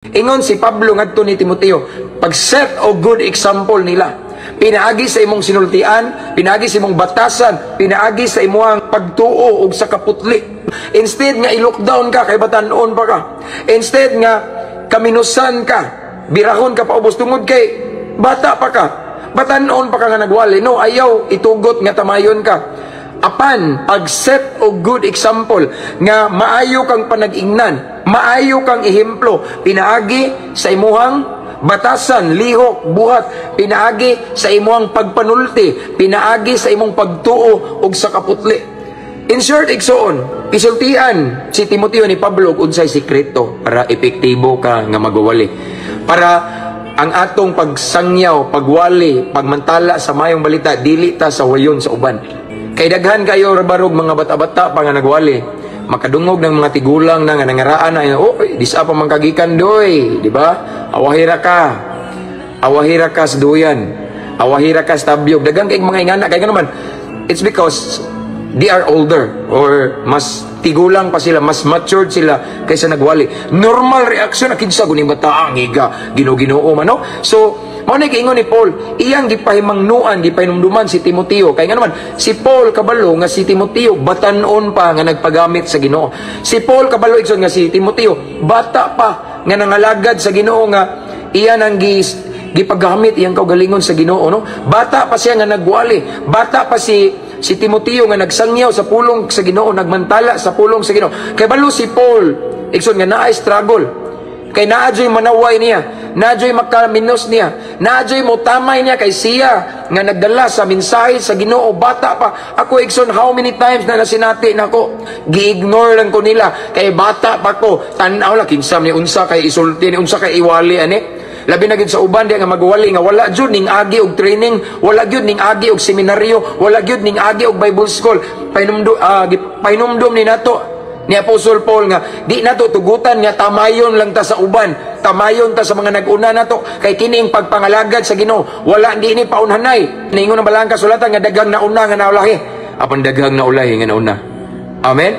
Ingon si Pablo ngadto ni Timoteo, pag-set og good example nila. Pinaagi sa imong sinultian, pinaagi sa imong batasan, pinaagi sa imong pagtuo og sa kaputli. Instead nga i-lockdown ka kay batan-on pa ka. Instead nga kaminusan ka, birahon ka paubos tungod kay bata pa ka. Batan-on pa ka nga nagwali. No, ayaw itugot nga tamayon ka. Apan pag-set og good example nga maayo kang panag-ingnan, maayo kang ehemplo, pinaagi sa imuhang batasan, lihok, buhat, pinaagi sa imuhang pagpanulti, pinaagi sa imong pagtuo og sa kaputli. In short, igsoon, isultian si Timoteo ni Pablo og unsay sikreto para epektibo ka nga magwawali. Para ang atong pagsangyaw, pagwali, pagmantala sa mayong balita, dili ta sawayon sa uban. Kay daghan kayo barog mga bata-bata pa nga nagwali. Makadungog ng mga tigulang na nga nangaraan na, "Oh, disa pa man kagikan doy," di ba? Awahira ka. Awahira ka sa duyan. Awahira ka sa tabyog. Daghan kay mga ingana kay naman. It's because they are older or mas tigulang pa sila, mas matured sila kaysa nagwali. Normal reaction na kinsa guni bata ang higa, Ginoo-Ginoo man, no? So, mao na giingon ni Paul, iyang gipahimangnuan, gipahinumduman si Timoteo. Kay nga naman, si Paul kabalo nga si Timoteo batan-on pa nga nagpagamit sa Ginoo. Si Paul kabalo, igsoon, nga si Timoteo bata pa nga nangalagad sa Ginoo nga iya nang gipagamit iyang kaugalingon sa Ginoo, no? Bata pa siya nga nagwali, bata pa si Timoteo nga nagsangyaw sa pulong sa Ginoo, nagmantala sa pulong sa Ginoo. Kay balo si Paul, igsoon, nga naay struggle. Kay naa jud'y manaway niya, naa jud'y makaminos niya, naa jud'y motamay niya kay siya nga nagdala sa mensahe sa Ginoo bata pa. Ako, igsoon, how many times na nasinati nako, gi-ignore lang ko nila kay bata pa ko. Tan-aw la kinsa ni unsa kay isulti ni unsa kay iwali ani. Labi na gyud sa uban di nga magwali nga wala jud ning agi og training, wala gyud ning agi og seminaryo, wala gyud ning agi og Bible school. Pahinumdum ni nato ni Apostle Paul nga di nato tugutan nga tamayon lang ta sa uban, tamayon ta sa mga nag-una nato kay kining pagpangalagad sa Ginoo wala di ini paunhanay. Ningon ang balang kasulatan nga daghang nauna nga naulahi, apan daghang naulahi nga nauna. Amen.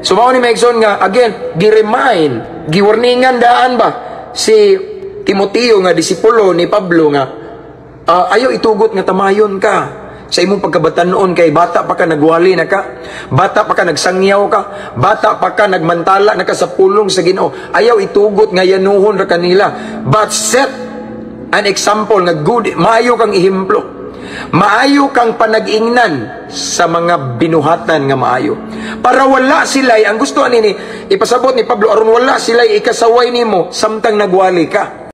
So mao ni, mga igsoon, nga again gi-remind, giwarningan daan ba si Timoteo nga disipulo ni Pablo nga ayaw itugot nga tamayon ka sa imong pagkabatan-on kay bata pa ka nagwali na ka, bata pa ka nagsangyaw ka, bata pa ka nagmantala na ka sa pulong sa Ginoo. Ayaw itugot nga yanuhon ra kanila, but set an example nga good, maayo kang ehemplo, maayo kang panag-ingnan sa mga binuhatan nga maayo para wala sila, ang gusto ani ni ipasabot ni Pablo, aron wala sila ikasaway nimo samtang nagwali ka.